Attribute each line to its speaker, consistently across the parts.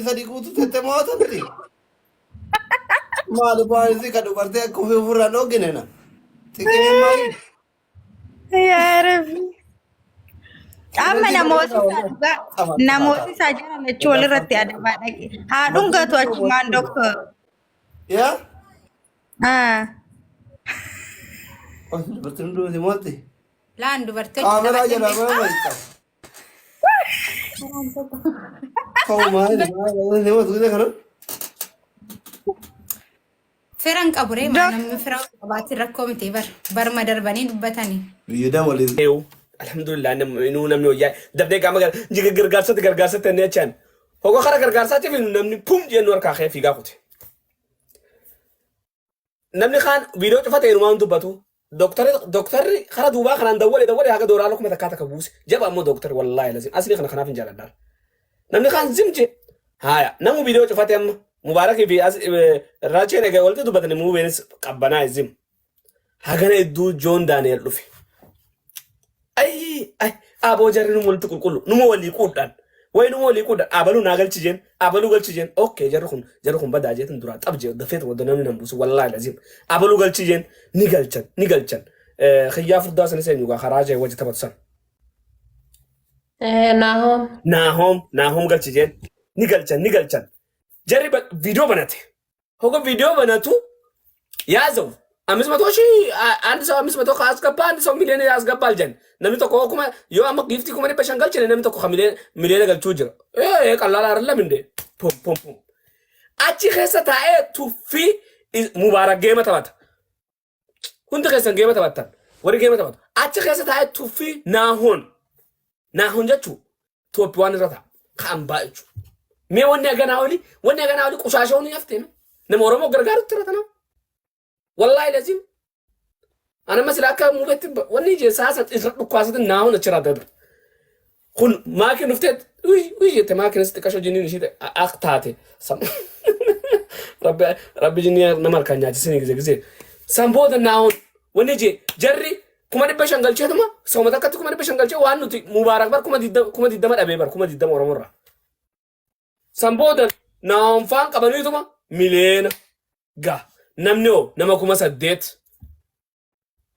Speaker 1: Sadi guutuu tette mootamti. Maali bu'aan ka dubartii akka ofii ofirraa dhoogine na. Xiqqeen maali?
Speaker 2: Yaa Rabbi. Amma namooti isaa dhugaa namooti isaa jara lachuu walirratti adabaa dhaqe. Haa dhungatu achumaan doktor.
Speaker 1: Yaa?
Speaker 2: Ah.
Speaker 1: Dubartiin hundumti mootti.
Speaker 3: Laan dubartii
Speaker 1: Kaameraa
Speaker 3: hojii
Speaker 1: jalaa
Speaker 3: taphadhe.
Speaker 1: mana maayita. Ka'u maali? Maali? Nama tuqee kana?
Speaker 3: Fira hin qabu ree
Speaker 2: Dok
Speaker 3: namni fira qabaatiin rakkoo miti bar barma darbanii dubbatanii.
Speaker 1: Biyyoota waliin.
Speaker 4: Eewu alhamdulillah inuu namni wayyaa dafnee qaama jiga gargaarsatti gargaarsatti inni achaan hogo kara gargaarsaatiif namni pum jennu harkaa kee fiigaa kute. Namni kaan viidiyoo cufate inumaa hin dubbatu. Doktarri doktarri kara duubaa kanaan dawwale dawwale haga doolaara kuma takkaa takka buuse. Jaba ammoo doktarri wallaahi lazim asli kana kanaaf hin jaaladhaan. Namni kaan zim je haaya namu viidiyoo cufate amma mubaarakii fi as raacheen egaa walitti dubbatani muubeenis qabbanaa zim. Hagana idduu Joon Daani'el dhufe. Ayii ay aboo jarri numa walitti qulqullu numa walii quudhaan wayi numa walii quudhaan abaluu naa galchi jeen abaluu galchi jeen okkee jarri kun badaa jeetin duraa xab jee dafeet wadda namni nan buusu wallaahi laziim abaluu galchi jeen ni galchan ni galchan kiyyaa furdaa sanis eenyu gaa karaa jee wajji taphatu san
Speaker 5: Naahom.
Speaker 4: Naahoom Naahoom galchi jeen ni galchan ni galchan jarri viidiyoo banate Hoga ቪዲዮ banatu ያዘው አምስት መቶ ሺህ አንድ ሰው 500 ካስገባ አንድ ሰው ሚሊዮን ያስገባል ጀን namni tokko kuma yoo amma giiftii 500,000 galchine namni tokko miliyoona galchuu jira. Ee ቀላል አይደለም እንዴ? Pum pum pum. Achi keessa taa'ee tuffii Mubaarak geema taphata. Hundi keessan geema taphattan. Warri geema taphatu. Achi keessa taa'ee tuffii naahoon. Naahoon jechuun Tooppi waan irra ta'a. Ka ambaa jechuudha. Mee wanni haganaa olii wanni haganaa olii qushaasha olii haftee nama Oromoo gargaarutti irra tanaa. Wallaahi laziim. Ana amma sila akka muubetti wanni ije saasa irra dhukkaasatti naahuun achirraa dabra. Kun maakiin dhuftee uy uy jette maakiin asitti qashoo jinniin ishii ak taate. Rabbi rabbi jinnii nama harkaan nyaachisanii gise gise. San booda naahuun wanni ije jarri 500,000 galcheetuma sooma takkatti 500,000 galchee waan nuti mubaarak bar 20,000 dhabee bar 20,000 Oromoorraa. San booda naanfaan qabaniituma miliyoona ga namni hoo nama 8,000.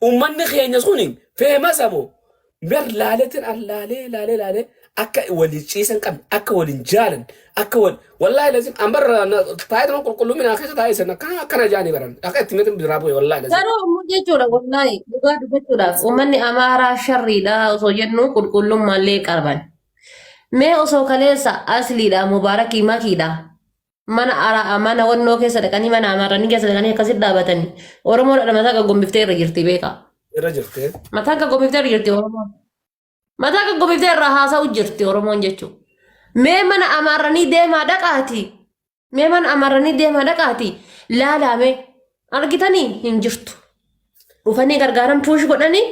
Speaker 4: Uummanni keenya suni feemasa moo bar laaleetiin an laalee laalee laalee akka waliin ciisan qabne akka waliin jaalan akka wal wallaahi lazim an bar taa'ee qulqullumina keessa taa'ee sana akkana akkana jaanii baran akka itti meetin biraa bu'e wallaahi lazim.
Speaker 5: Garuu ammoo jechuudha wallaahi dhugaa dubbachuudhaaf uummanni Amaaraa sharriidha osoo jennu qulqullummaallee qaban. Mee osoo kaleessa asliidha mubaarakii makiidha mana ara mana wannoo keessa dhaqanii mana amaaranii keessa dhaqanii akkasitti dhaabatanii Oromoon dhala mataa gaggombifte irra jirti beekaa.
Speaker 4: Irra jirti.
Speaker 5: Mataa gaggombifte irra jirti Oromoon. Mataa gaggombifte irraa haasa'u jirti Oromoon jechuudha. Mee mana amaaranii deemaa dhaqaati. Mee mana amaaranii deemaa dhaqaati. Laalaa mee argitanii hin jirtu. Dhufanii gargaaran puush godhanii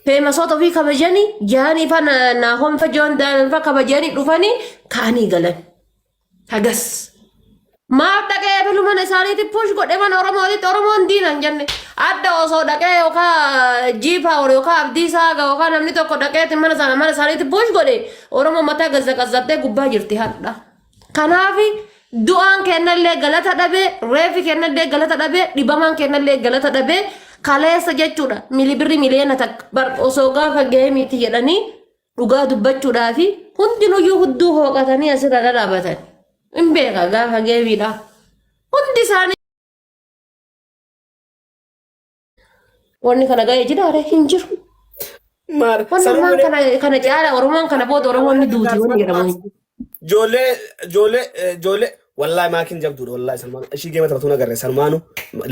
Speaker 5: feemasoota ofii kabajanii jaanii fa naahoon fa joon fa kabajanii dhufanii ka'anii galan. Hagas. Maaf dhaqee ebilu mana isaaniitti push godhe mana Oromootitti Oromoon diina hin jenne. Adda osoo dhaqee yookaan G power yookaan Abdiisaa Haga yookaan namni tokko dhaqeetti mana sana mana isaaniitti push godhe Oromoon mataa gazzaqazzattee gubbaa jirti hadha. Kanaaf du'aan kennallee galata dhabee reeffi kennallee galata dhabee dhibamaan kennallee galata dhabee kaleessa jechuudha milibirri 1 million bar osoo gaafa gahee miti jedhanii Dhugaa dubbachuudhaafi hundinuyyuu hudduu hooqatanii asirra dhadhaabatan. Hin beeka gaafa geemiidha. Hundi isaanii wanni kana ga'ee jiraare hin jiru.
Speaker 4: Maar
Speaker 5: Wanni
Speaker 4: sanuu
Speaker 5: ammaan
Speaker 4: malee
Speaker 5: kana kana caala Oromoon kana booda Oromoon ni duuti wanni jedhamu hin jiru.
Speaker 4: Ijoollee ijoollee ijoollee wallaahi maakiin jabduudha wallaahi salmaan ishii geema taphatuun agarre salmaanu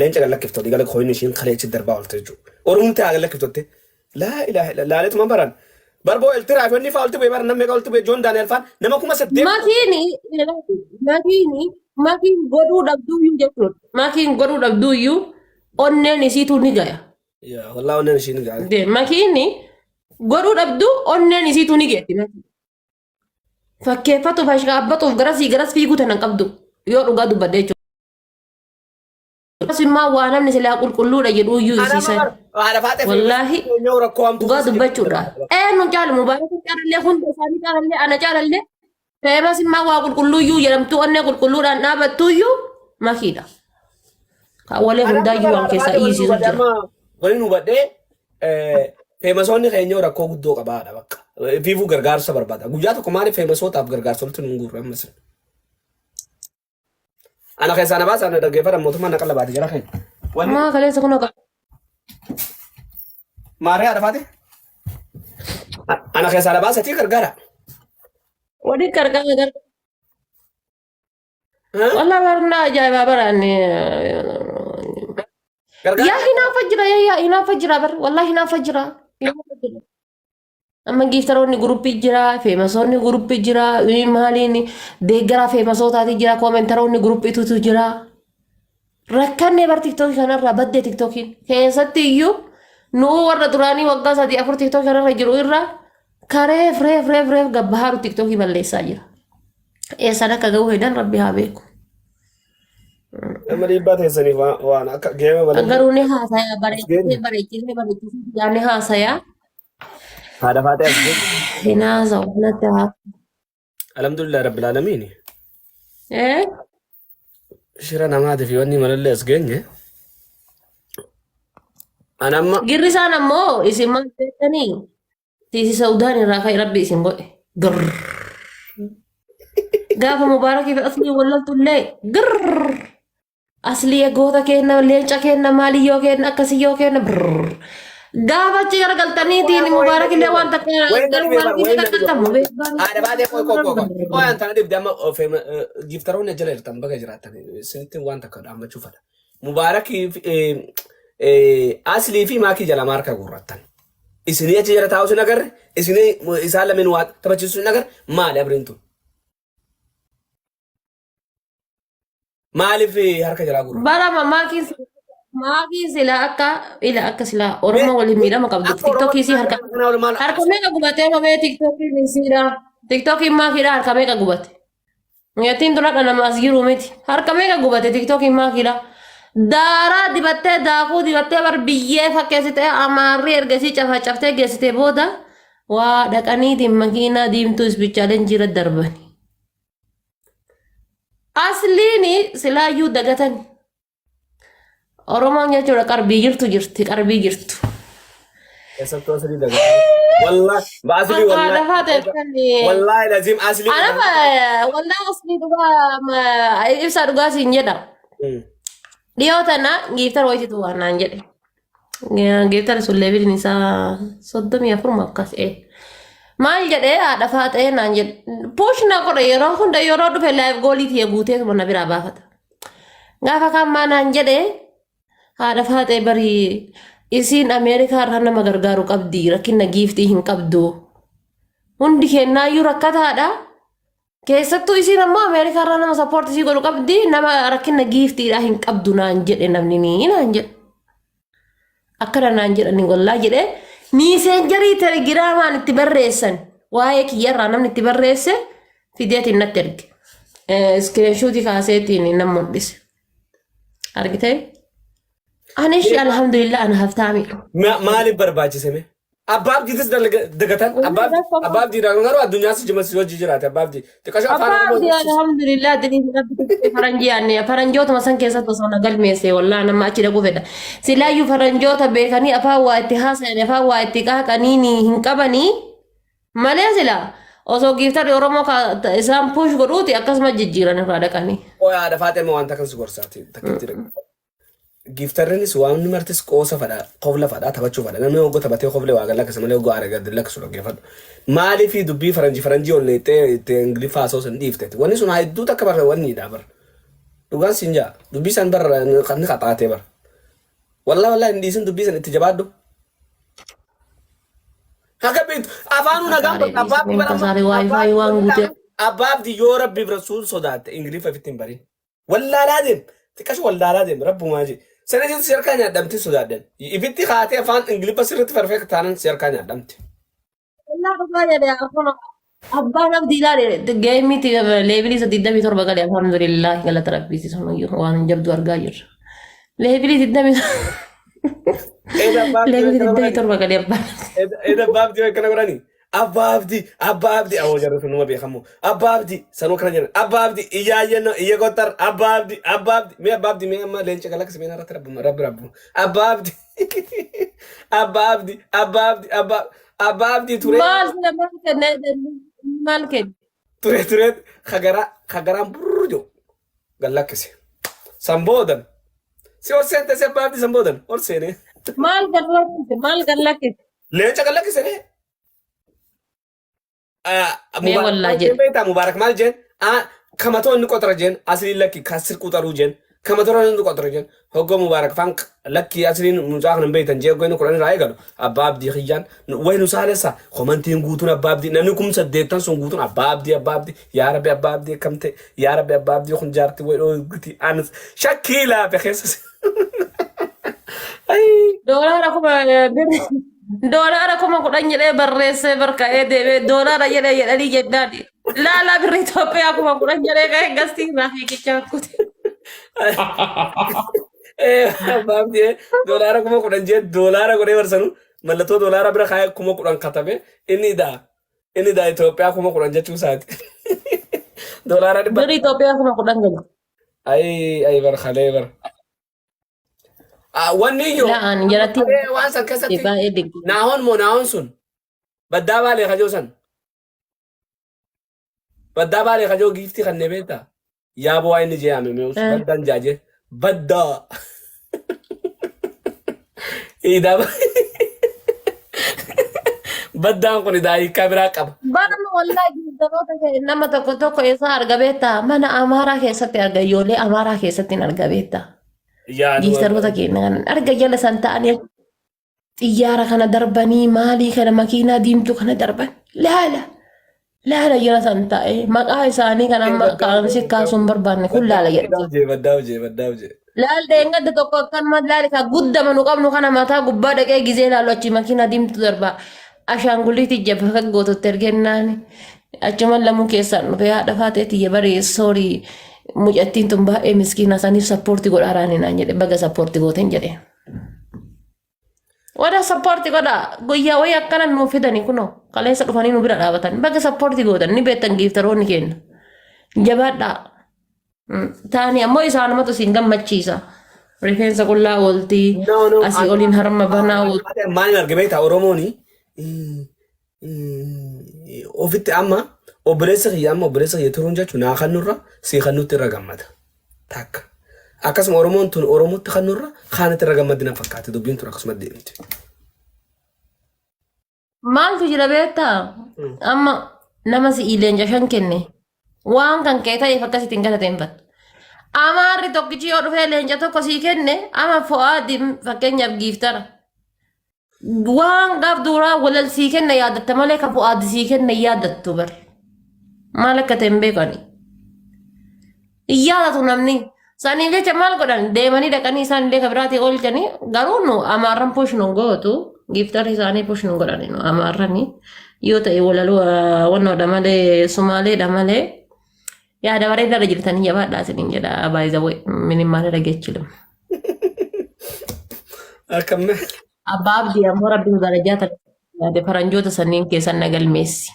Speaker 4: leenca gad lakkiftu dhiigala koyni ishiin kalee achi darbaa oolte jechuudha. Oromoon ta'aa gad lakkiftotte Laa ilaaha illa laaleetuma baran. Barboo eltiraa fi wanni faa olti bu'e bara namni meeqa olti bu'e Joon Daani'el faan nama 8,000.
Speaker 5: Makiini makiini makiin godhuu dhabduu iyyuu jechuudha. Makiin godhuu dhabduu iyyuu onneen isiituu ni gaya.
Speaker 4: Yaa wallaahi onneen ishii ni ga'a.
Speaker 5: De makiini godhuu dhabduu onneen isiituu ni geetti. Fakkeeffatuuf ashkaabbatuuf garasii garas fiiguu tana hin qabdu yoo dhugaa dubbadhe jechuudha. Immaa waa namni silaa qulqulluudha jedhu iyyuu isiisan.
Speaker 4: Haadha faaxee fi
Speaker 5: Wallaahi
Speaker 4: keenyaa rakkoo hamtuu
Speaker 5: dhugaa
Speaker 4: keessa jirti.
Speaker 5: dubbachuudha. Eenyu caalu mubaarak caalallee hunda isaanii caalallee ana caalallee. Feemas immoo waa qulqulluuyyuu jedhamtuu onnee qulqulluudhaan dhaabattuuyyuu makiidha. Kaawwalee hundaayyuu waan keessaa iyyisiisu jira.
Speaker 4: Wani nu hubadhee feemasoonni keenya rakkoo guddoo qabaadha bakka. Fiifuu gargaarsa barbaada. Guyyaa tokko maaliif feemasootaaf gargaarsa walitti nu guurre ammas. Ana keessaa na baasa ana dhaggeeffadha mootummaan na qallabaate jara keenya. Wanni
Speaker 5: Maa kaleessa kun akka
Speaker 4: maaree haadha faate? Ana keessaa na baasatii gargaara.
Speaker 5: waliin gargaara gargaara. Walaa barnaa ajaa'ibaa baraan.
Speaker 4: Gargaara.
Speaker 5: Yaa hinaafa jira yaa hinaafa jira bar wallaahi hinaafa jira. Hinaafa jira. Amma giiftaroonni guruppii jira, feemasoonni guruppii jira, maaliin deeggaraa feemasootaati jira, koomentaroonni guruppiitutu jira. Rakkannee bar tiktookii kanarraa baddee tiktookiin keessatti iyyuu nuu warra duraanii waggaa 3 4 tiktookii kanarra jiru irraa kareef reef reef reef gabbahaaru tiktookii balleessaa jira. Eessaan akka ga'u hedan rabbi haa beeku.
Speaker 4: Nama dhiibbaa teessaniif waan akka geema malee.
Speaker 5: Garuu ni haasaya bareechisee bareechisee bareechisee ni haasaya.
Speaker 4: Haadha faatee as geenye.
Speaker 5: Hin haasa'u natti haa.
Speaker 4: Alhamdulillah rabbil aalamiin.
Speaker 5: Eh?
Speaker 4: Shira namaatiif wanni malallee as geenye. Ani amma
Speaker 5: Girri isaan ammoo isin maal beektanii tiisi Saudaan irraa ka'e rabbi isin godhe. Girr. Gaafa Mubaarakii fi Aslii wallaltu illee girr. Aslii goota kenna, leenca kenna, maaliyyoo kenna, akkasiyyoo kenna brrr. Gaafa achi garagaltaniitiin Mubaarak illee waan takka
Speaker 4: Wayin
Speaker 5: garuu
Speaker 4: na dhibee
Speaker 5: Mubaarak
Speaker 4: bara
Speaker 5: illee
Speaker 4: wayin na dhibee.
Speaker 5: takka
Speaker 4: Haadha baatee qoy qoy qoy qoy. Qoy an tana dhibde amma giftaroonni jala jirtan baga jiraattan isinitti waan takka dhaammachuu fadha. Mubaarakii fi Aslii fi maakii jala maarka guurrattan. Isinii achi jala taa'u sin agarre isinii isaan lameen waa taphachiisu sin agarre maali abriin tun? Maaliif harka jalaa guurra?
Speaker 5: Barama maakiin maakiin sila akka ila akka sila Oromoo waliin miidhama qabdu
Speaker 4: Akka Oromoo
Speaker 5: tiktookii isii harka
Speaker 4: kanaa ol maal
Speaker 5: harka meeqa gubatee mamee tiktookiin isiidha tiktookiin maakiidha harka meeqa gubate Nyatiin dura dhala namaas jiru miti harka meeqa gubate tiktookiin maakiidha daaraa dibattee daakuu dibattee bar biyyee fakkeessitee amaarri ergasii cafacaftee geessitee booda waa dhaqaniitiin makiinaa diimtuu isbichaaleen jira darbani. Asliini silaayyuu dagatan. Oromoon jechuudha qarbii jirtu jirti qarbii jirtu.
Speaker 4: Keessattuu aslii dagatan. Wallahi aslii
Speaker 5: Akka
Speaker 4: wallahi.
Speaker 5: lafaa ta'e
Speaker 4: Wallahi lazim aslii.
Speaker 5: Anafa wallah aslii dhugaa ibsaa dhugaa siin jedha. Dhiyoo tana giiftar wayititu waan naan jedhe. Giiftar sun leebiliin isaa 34 akkas ee. Maal jedhee haadha faaxee naan jedhe. Push na godhe yeroo hunda yeroo dhufe live goolii tiyya guuteetuma na biraa baafata. Gaafa kaan maa naan jedhee haadha faaxee barii isiin Ameerikaa irraa nama gargaaru qabdi rakkina giiftii hin qabdu. Hundi kennaayyuu rakkataadha. Keessattuu isiin ammoo Ameerikaa irraa nama sappoortii isii godhu qabdi nama rakkina giiftiidhaa hin qabdu naan jedhe namni ni naan jedhe. Akkana naan jedhani wallaa jedhee miiseenjarii telegiraamaan itti barreessan waa'ee kiyyarraa namni itti barreesse fideetiin natti erge. Iskiriinshuutii kaaseetiin nan mul'ise. Argitee? Ani ishee alhamdulillah ana haftaami.
Speaker 4: Maaliif barbaachise mee? Abbaa abdiitis dagatan abbaa abdii garuu addunyaas jima si wajji jiraate abbaa abdii. Xiqqasho afaan
Speaker 5: Abbaa abdii
Speaker 4: Oromoo
Speaker 5: alhamdulillah diniin rabbi faranjii aanne faranjootuma san keessatti osoo na galmeesse wallaa nama achi dhaquu fedha. Silaayyuu faranjoota beekanii afaan waa itti haasa'an afaan waa itti qaaqanii hin qabanii malee sila osoo giiftarri Oromoo isaan push godhuuti akkasuma jijjiiran irraa dhaqanii.
Speaker 4: Qoy haadha faaxee waan takkan si gorsaati takkitti dhaqe. Giftarrinis waan martis qoosa fadha kofla fadha taphachuu fadha namni hoggoo taphatee kofle waa lakkisa malee hoggoo aara gadi lakkisu dhaggeeffadhu. Maaliif dubbii faranjii faranjii ol neexxee itti ingiliffaa haasa'u san dhiifteeti. Wanni sun hedduu takka barra wanni dha bara. Dhugaan siin jaa dubbii san barra ni qaxaatee bara. Wallaa wallaa hin dhiisin dubbii san itti jabaadhu. Akka beektu afaanuu nagaan
Speaker 5: Kasaaree
Speaker 4: abbaa
Speaker 5: dhiisneen kasaaree waayifaayi waan guutee.
Speaker 4: abbaa abdii yoo rabbiif rasuul sodaatte ingiliffa ifitti hin barin. Wallaalaa deem xiqqashu wallaalaa deem rabbumaa jee. Sana jechuun si harkaa nyaadhamte sodaadhan. Ifitti kaatee afaan ingiliffa sirriitti perfect taanan si harkaa nyaadhamte.
Speaker 5: Wallaa dhugaa jedhe afaan abbaan abdii ilaale geemii leebilii isa 27 gale alhamdulillah galata rabbiiti sunuyyuu waan jabdu argaa jirra. Leebilii digdamii
Speaker 4: Eeda abbaa abdii
Speaker 5: leebilii
Speaker 4: akkana
Speaker 5: digdamii
Speaker 4: godhani.
Speaker 5: torba gale abbaan.
Speaker 4: Eeda abbaa abdii akkana godhani. Abbaa Abdii, Abbaa Abdii, awoo jarri sun numa beekamu. Abbaa Abdii, sanuu kana jedhan. Abbaa Abdii, iyyaayyenno, iyya qottar, Abbaa Abdii, Abbaa Abdii. Mee Abbaa Abdii, mee amma leenca galaksi mee narratti rabbu, rabbi rabbu. Abbaa Abdii, Abbaa Abdii, Abbaa Abdii, Abbaa Abbaa Abdii turee
Speaker 5: Maal sila maal kenne maal kenne?
Speaker 4: Turee turee kagaraa kagaraan burru jedhu gallakkise. San boodan si ol seente si Abbaa Abdii san boodan ol seenee.
Speaker 5: Maal gallakkise? Maal gallakkise?
Speaker 4: Leenca gallakkise nee.
Speaker 5: Mee
Speaker 4: Mubaarak
Speaker 5: wallaa
Speaker 4: maal jeen
Speaker 5: jedhe.
Speaker 4: beektaa? Mubaarak maal jeen? Kamatoo inni qoxara jeen asliin lakki kasir quxaruu jeen. Kamatoo inni qoxara jeen. Hoggoo Mubaarak faan lakki asliin mucaa kana hin beektan jee hoggoo inni 10 irraa eegalu. Abbaa Abdii kiyyaan wayi nu saalessa komantiin guutuun Abbaa Abdii namni 80,000 sun guutuun Abbaa Abdii Abbaa Abdii yaa Rabbi Abbaa Abdii akkam ta'e yaa Rabbi Abbaa Abdii kun jaartii wayi dhoogiti anis shakkii laafe keessa. Ayii.
Speaker 5: Doolaara 10,000 jedhee barreessee barka'ee deemee doolaara jedhee jedhanii jennaan laalaa birrii Itoophiyaa 10,000 jedhee ka'ee gastii irraa fiigichaa kute.
Speaker 4: Abbaa Abdii doolaara 10,000 jee doolaara godhee barsanu mallattoo doolaara bira kaa'ee 10,000 katabe inni idaa Itoophiyaa 10,000 jechuu isaati. Doolaara dhibba.
Speaker 5: Birrii Itoophiyaa 10,000 galu.
Speaker 4: Ayi ayi bar kalee bar. Wanni iyyuu
Speaker 5: La'aan jalatti
Speaker 4: kalee waan san keessatti
Speaker 5: baay'ee dinqi.
Speaker 4: Naahoon moo naahoon sun baddaa baalee kajoo san baddaa baalee kajoo giiftii kan beektaa yaaboo waa inni jee yaame meeus baddaan jaajee baddaa idaa baddaan kun idaa hiikkaa biraa qaba.
Speaker 5: Barma wallaahi giiftaroota kee nama tokko tokko eessaa arga beektaa? Mana Amaaraa keessatti arga ijoollee Amaaraa keessatti hin arga beektaa?
Speaker 4: Yaa nu
Speaker 5: Giiftaroota keenya kana arga jala san ta'anii xiyyaara kana darbanii maalii kana makiinaa diimtuu kana darban laala laala jala san ta'ee maqaa isaanii kan amma kaa'amsi kaasuun hin barbaanne kun laala jedha.
Speaker 4: Baddaa hojee baddaa hojee baddaa hojee.
Speaker 5: Laal dheengadda tokko akkanuma laali ka guddama nu qabnu kana mataa gubbaa dhaqee gizee laalu achi makiinaa diimtuu darbaa ashaanguliitii jabba akka goototti ergennaan achuma lamuu keessaan dhufee haadha faatee tiyya baree soorii mucattiin tun baay'ee miskiina saniif sappoorti godhaaraani naan jedhe baga sappoorti gooteen jedhe. Warra sappoorti godhaa guyyaa wayii akkana nuu fidanii kunoo kaleessa dhufanii nu bira dhaabatan baga sappoorti gootan ni beektan giiftaroonni keenya jabaadhaa. Taani ammoo isaanumatu isin gammachiisa. Rifeensa qullaa ooltii
Speaker 4: No, no.
Speaker 5: asii oliin harma banaa ooltii.
Speaker 4: Maal arge beektaa Oromooni ofitti amma obboleessa kiyya amma obboleessa kiyya turuun jechuun naa kannurra sii kannutti irra gammada. Takka. Akkasuma Oromoon tun Oromootti kannurra kaanitti irra gammaddi na fakkaate dubbiin tun akkasuma deemti.
Speaker 5: Maaltu jira beektaa? Amma nama si'ii leenca shan kenne waan kan kee ta'eef akkasitti hin galateeffattu. Amaarri tokkichi yoo dhufee leenca tokko sii kenne ama fo'aadi fakkeenyaaf giiftara. Waan gaaf duraa walal sii kenne yaadatta malee kan fo'aadi sii kenne hin yaadattu bar. Maal akka ta'e hin beekani. Hin yaadatu namni. Saniif jecha maal godhan deemanii dhaqanii isaan illee kan biraatii oolchanii garuu nu amaarran push nu gootu giiftarri isaanii push nu godhani nu amaarrani yoo ta'e walaloo wannoodha malee sumaaleedha malee yaada bareedaadha jirtanii jabaadhaa isiniin jedha by the way minimaal dhageechilu.
Speaker 4: Akkam
Speaker 5: Abbaa Abdii ammoo rabbiin darajaa tana yaade faranjoota sanniin keessan na galmeessi.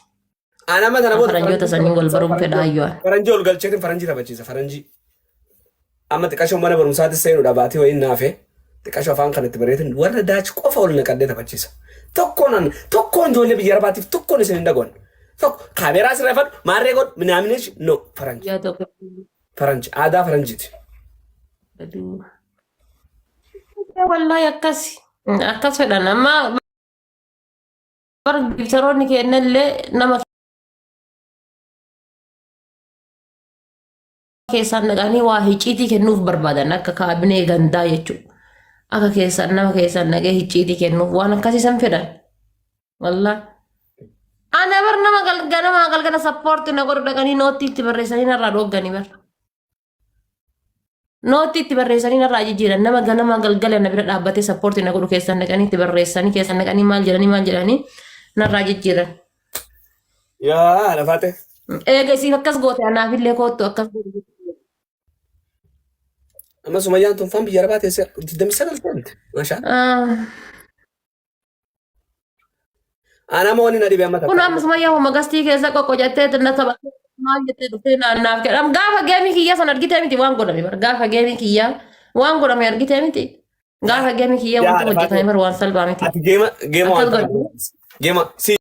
Speaker 4: Ana amma tana booda
Speaker 5: Faranjoota sanniin wal baruun fedha ayyuan.
Speaker 4: Faranjii ol galcheetiin faranjii taphachiisa faranjii. Amma xiqqashoo mana barumsaatti seenuudha baatee wayiin naafe xiqqashoo afaan kan itti bareetin warra daach qofa ol naqadhee taphachiisa. Tokkoon an tokkoon ijoollee biyya arabaatiif tokkoon isin hin dhagoon. Tokko kaameeraa sirreeffadhu maarree godhu minaaminee no faranji
Speaker 5: Yaa tokko.
Speaker 4: faranji aadaa faranjiiti.
Speaker 5: Wallahi akkas akkas fedhan amma bar giftaroonni kennallee nama keessaan dhaqanii waa hicciitii kennuuf barbaadan akka kaabinee gandaa jechuudha. Akka keessaan nama keessaan dhaqee hicciitii kennuuf waan akkasii san fedhan. Wallaahi. Ana bar nama galgala galgala sappoorti na godhu dhaqanii noottii itti barreessanii narraa dhoogganii bar. Nootti itti barreessanii narraa jijjiiran nama ganama galgala na bira dhaabbatee sappoortii na godhu keessan dhaqanii itti barreessanii keessan dhaqanii maal jedhanii maal jedhanii narraa jijjiiran.
Speaker 4: Yaa lafaate.
Speaker 5: Eega isiif akkas goote anaafillee koottu akkas goote.
Speaker 4: Amma Sumayyaan tun faan biyya arabaa teessee 29 seente. Maashaa.
Speaker 5: Ah,
Speaker 4: Anama wanni na dhibe amma
Speaker 5: Kun
Speaker 4: takka.
Speaker 5: amma sumayyaa homa gastii keessa qoqqocattee na taphattee maal jettee dhuftee naaf jedham. Gaafa geemii kiyyaa san argitee miti waan godhame bar. Gaafa geemii kiyyaa waan godhame argitee miti. Gaafa geemii kiyyaa
Speaker 4: Yaa
Speaker 5: wanti
Speaker 4: haadha
Speaker 5: hojjetame
Speaker 4: faatee.
Speaker 5: bar waan salphaa miti.
Speaker 4: Ati geema geema
Speaker 5: Akkas
Speaker 4: waan
Speaker 5: godhe.
Speaker 4: geema si.